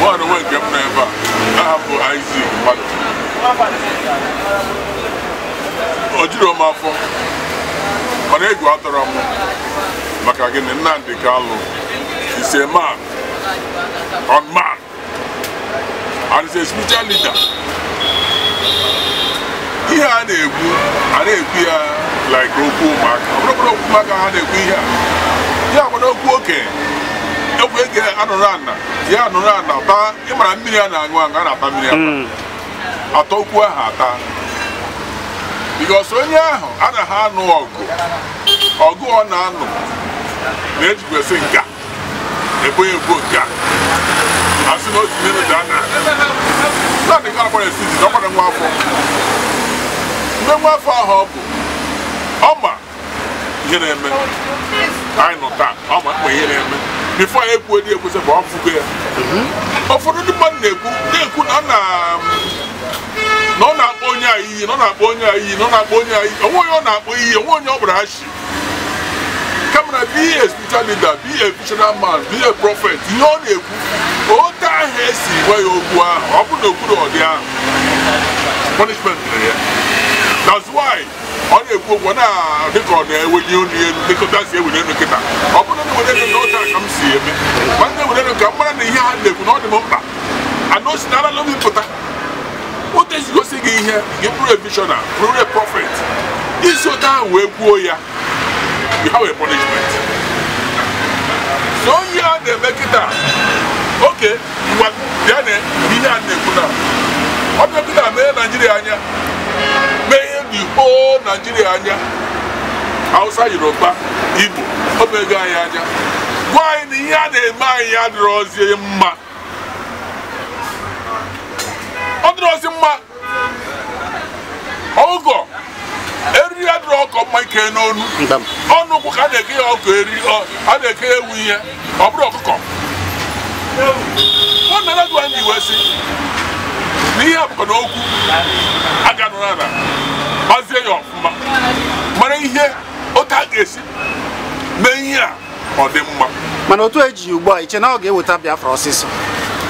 Mụ onwe nke m nọ ebe a, aha m bụ Isaac Mmadụ. O juru m afọ, mana egwu atọrọ m maka gịnị? Nnamdi Kanu is a man on man and is a spiritual leader. Ihe a na-ekwu, a na-ekwu ya like okwu ụmụaka. Ọ bụrụ okwu ụmụaka ha na-ekwu ihe a, ya gwara okwu okenye. Ekwu ege anụrụ ana, ya anụrụ ana taa. Ịmara mmiri a na-aṅụ aṅụ, a na-ata mmiri ata. Atọ okwu ahụ ata. Because onye ahụ anaghị anụ ọgụ, ọgụ ọ na-anụ na-ejikwesị nka ebo ebo nka asị na otu n'elu daa na Nnamdi Kanu gbara esiti na ọ gbara nwa afọ. Mgbe nwa afọ ahụ ọ bụ ọ ma ihe na-eme anyị nọ taa, ọ ma mkpa ihe na-eme before ya ekwuo dị ekwesị bụ ọ fụgo ya. Ụfọdụ ndị mmadụ na-ekwu na ọ na-akpọ onye a iyi, na ọ na-akpọ onye a iyi, na ọ na-akpọ onye a iyi. Onwe onye ọ na-akpọ iyi, onwe onye ọ gbara ashị. Kama na be a spiritual leader, be a visionary man, be a prophet. Ihe ọ na-ekwu, otu ahụ esi gwa ya okwu ahụ, ọ bụ na okwuru ọdị ahụ, punishment dịrị ya. That's why ọ na-ekwu okwu na dịka ọ na-eweli olu elu, dịka otu a si eweli elu kịta. Ọ bụrụ na eweli elu na otu a ka m si eme, ma ndị eweli elu ka m mara na ihe ha na-ekwu na ọ dị m mkpa. Ana o si n'ala n'obi pụta. Otu esi gosi gị ihe, gị bụrụ a visionary, bụrụ a prophet. Isi otu ahụ wee kwuo ya, you have a punishment. So ihe a na-eme kịta, oke ngwa bịa na ihe a na-ekwu na ọ bịa kịta mee Naijiria anya, mee ihe the whole Naijiria anya, Hausa, Yoruba, Igbo, o mego anyị anya, gwa anyị na ihe a na-eme anyị adịrọzi mma. Ọ dịrọzi mma. Ọgọ eriri adịrọ ọkọ mma ike n'onu. Ọnụ ụkwụ ka a na-eke ya ọkụ eriri, a na-eke ya ewu ihe, ọ bụrụ ọkụkọ. Ọ nara gị anyị wee sị na ihe a bụkwa na okwu aga nụrụ ala gbazie ya ọfụma, mara ihe otu a ga-esi mee ihe a ọ dị mma. Mana otu eji ugbu a, iche na ọ ga-eweta Biafra ọsịsọ?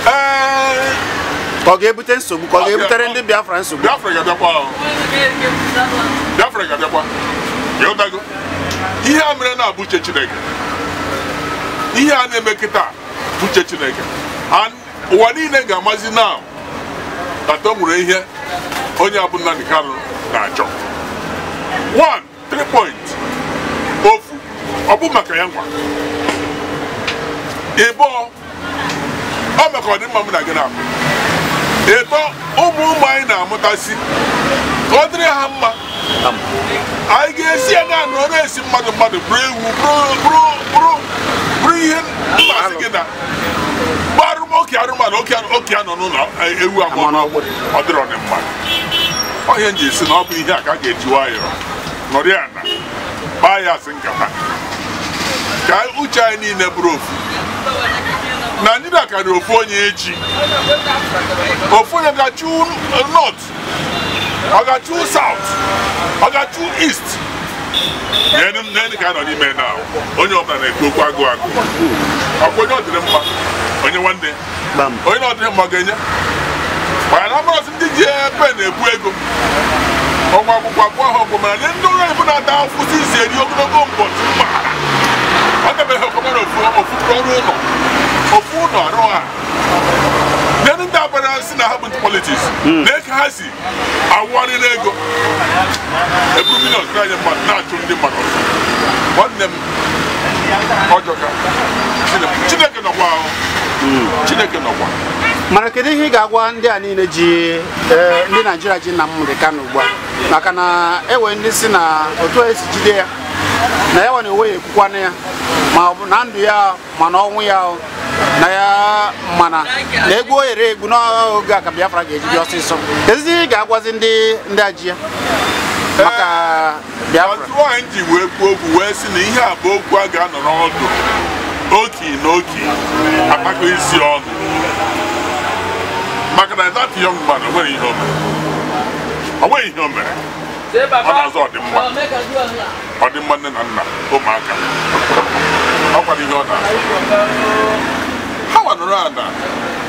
Ee, ka ọ ga-ebute nsogbu, ka ọ ga-ebutere ndị Biafra nsogbu? Biafra ga-abịakwa, Biafra ga-abịakwa. Ịghọtago? Ihe a mere na-abụ uche Chineke. Ihe a na-eme kịta bụ uche Chineke. And ụwa niile ga-amazi now that o nwere ihe onye abụ Nnamdi Kanu na-achọ. 1, 3 point. Ofu, ọ bụ maka ya ngwa. Ịbụọ, ọ maka ọdịmma mụ na gị na-abụ. Ịtọ, ụmụ ụmụ anyị na-amụtasị ka ọ dịrị ha mma. Anyị ga-esi ya na anụ na-esi mmadụ mmadụ bụrụ ewu, bụrụ ihe mmasị gị na bụ arụmoke arụmanụ oke anọ n'ụlọ ewu amụọ, ọ dịrọ dị mma. Ọ ihe m ji si na ọ bụ ihe a ka a ga-eji nwayọọ nọrị ana kpaa ya asị nkata ka uche anyị niile bụrụ ofu. Naijiria karịrị ofu onye echi, ofu onye ga-achụ north, ọ ga-achụ south, ọ ga-achụ east. N'enu ka a nọ n'ime na onye ọbụla na-ekwu okwu agụ agụ. Ọkwa onye ọ dịrị mma, onye nwanne, onye na ọ dịrị mma ga-enye. Mana na mmasị ndị ji pen na-ebu ego ọnwa akwụkwọ akwụ ahụ ọkwụ, mana ndị ụlọ ibu na-ata afụsị isi eri ogologo mbọchị mgbaghara. Ọ gabeghị ọkọmara ofu ofu ọrụ ụlọ, ofu ụlọ arụ ha. N'elu ndị agbara si na ha bụ ndị politiks, na-eke ha si awụgharị n'ego eburu miliọn na-enye mmadụ na-achụ ndị mmadụ ọzọ. Nwanne m, ọjọka Chineke nọkwa ahụ, Chineke nọkwa. Mana kedu ihe ị ga-agwa ndị a niile ji ndị Naijiria ji Nnamdi Kanu ugbu a? Maka na ewe ndị si na otu esi jide ya na ya nwe onwe ya ekwukwana ya, ma ọ bụ na ndụ ya ma na ọnwụ ya, na ya mana na egwu o yere egwu n'oge a ka Biafra ga-eji bịa ọsịsọ. Kedu ihe ị ga-agwazi ndị a ji ya maka Biafra? Nwaanyị ji wee kwuo okwu wee sị na ihe a bụ okwu a ga-anọ n'ọdụ oki na oki akpakọ isi ọnụ, maka na that young man o nwere ihe o mere, ọ nweghị ihe o mere. Ọ na-azọ ọdịmma, ọdịmma nne na nna ụmụaka, ọ kwara ihe ọ na-azọ. Ha nwanụrụ ana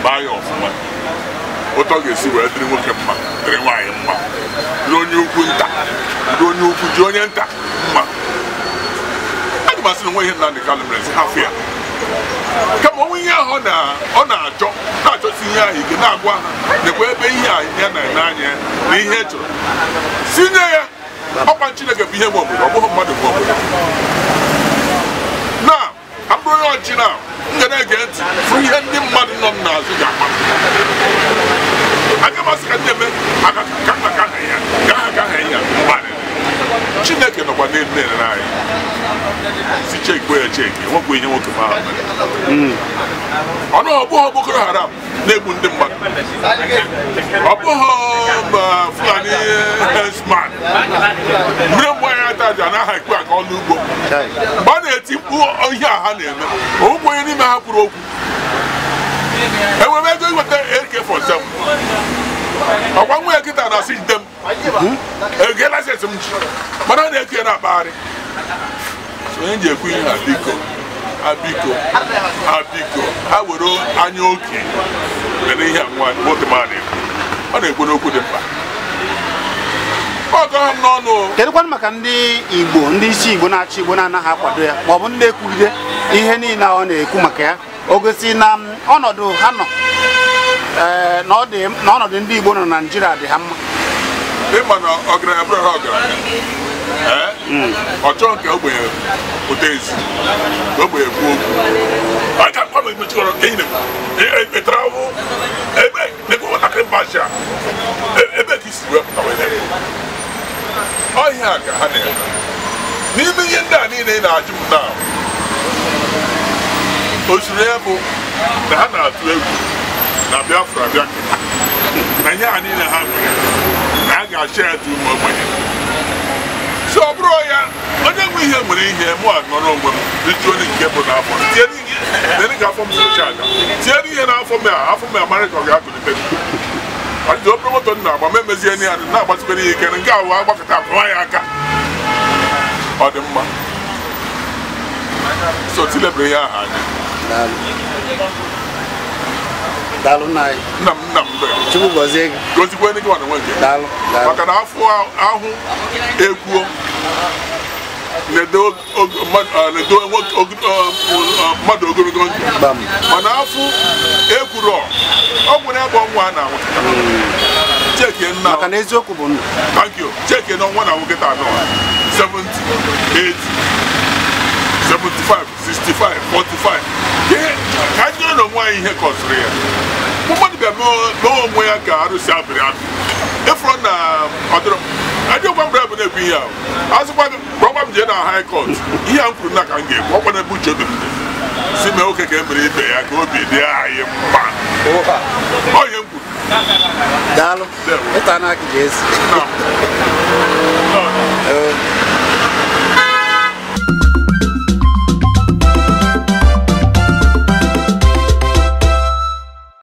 Kpaa ya ọfụma otu ọ ga-esi wee dịrị nwoke mma, dịrị nwaanyị mma, dịrị onye ukwu nta, dịrị onye ukwu ji onye nta mma. Aga m asị na onwe ihe Nnamdi Kanu mere si hafụ ya, kama onwe ihe ahụ ọ na-achọ na-achọsi ihe ahụ ike, na-agwa ha nekwa ebe ihe a ya na-ene anya na ihe chọrọ si nye ya. Ọkwa Chineke bụ ihe nwe obodo, ọ bụghị mmadụ nwe obodo. Na abụrụ onye ọchị na m ga na-ege ntị fụ ihe ndị mmadụ nọ m n'azụ ga-akpa. Aga m asị ka ndị eme aka ka nna ka aha ya ka aha ka aha ya mgbalị. Chineke nọkwa n'elu na-elere anyị si chekwe ya cheki nwekwa ihe nwoke ma ọnụ. Ọ bụghị Boko Haram na-egbu ndị mmadụ, ọ bụghị Fulani herdsman mmiri mgbe anyị ata aja anaghị ekwe aka ọlụ ugbo. Mgbe a na-eti mkpu ihe a ha na-eme, onwekwa onye n'ime ha kwuru okwu. Enwere ego iweta AK-47 ọkwa nwa ya kịta na-asị jide m ege laịsensị m ji, mana a na-eku ya na-akpagharị. Onye ji ekwu ihe a, biko ha biko ha biko ha were anya oke lere ihe a nwa nwoke ma na-ekwu. Ọ na-ekwu n'okwu dị mkpa, ọ gọọ m n'ọnụ. Kedụkwanụ maka ndị Igbo, ndị isi Igbo na-achị Igbo na-anaghị akwado ya maọbụ ndị na-ekwugide ihe niile ọ na-ekwu maka ya? O gosi na ọnọdụ ha nọ na ọnọdụ ndị Igbo nọ na Naịjirịa dị ha mma. Ịma na ọgaranya bụrụ ha ọgaranya, ọ chọọ nke ogbenye pụta ezi ka ogbenye kwuo okwu. Aka mkpama mechikọrọ enyi na-ekpetara ahụ ebe na-ekwe nwatakịrị mba a ebe ka isi wee pụta wee na-ekwu ọhịa ka ha na-eme. N'ime ihe ndị a niile ị na-ajụ m na osiri ya bụ na ha na-atụ egwu na Biafra bịa na ihe a niile ha nwere na a ga-achị ya dị ụmụ ogbenye. Si ọ bụrụ ya onye nwe ihe nwere ihe, mụ a nọrọ onwe m rijuo nke bụ n'afọ tinye ka afọ m socha aja tinye ihe n'afọ m a afọ m amara ka ọ ga-akụlite ọdị obere moto m na-agba m emezie ya na-agbazikwere ya ike nke ahụ agbakọta akụwa ya aka ọ dị mma. So tilebere ihe ahụ anya. Daalụ nna anyị. Nna m nna m Chukwu gọzie gị. Gọzikwa ndị gị nwa nwe nke. Daalụ. Maka na afọ ahụ ekwuo na-edo mmadụ ogologo ndụ, mana afọ ekwuru ọ gwụrụ ebe ọnwa a na-anwụ. Chekie nna maka na eziokwu bụ ndụ. Thank you. Chekie na ọnwa na-anwụ kịta anọ 70, 80, 75, 65, 45. Ka anyị na onwe anyị ihe kọsịrị ya. Mmadụ bịa mee onwe ya ka arụsị abịrị abị. Ịfụrụ na ọdịrọ adịghịkwa mbere bụ na-ekwu ihe ahụ. Azụkwa gwa m jee na high court. Ihe a m kwuru na ka m ga-ekwu ọkwa na ebe uche obi m dị. Si mee oke ka e mere ibe ya ka obi dị anyị mma. Ọ ihe m kwuru. Daalụ. Ịta n'aka ji esi.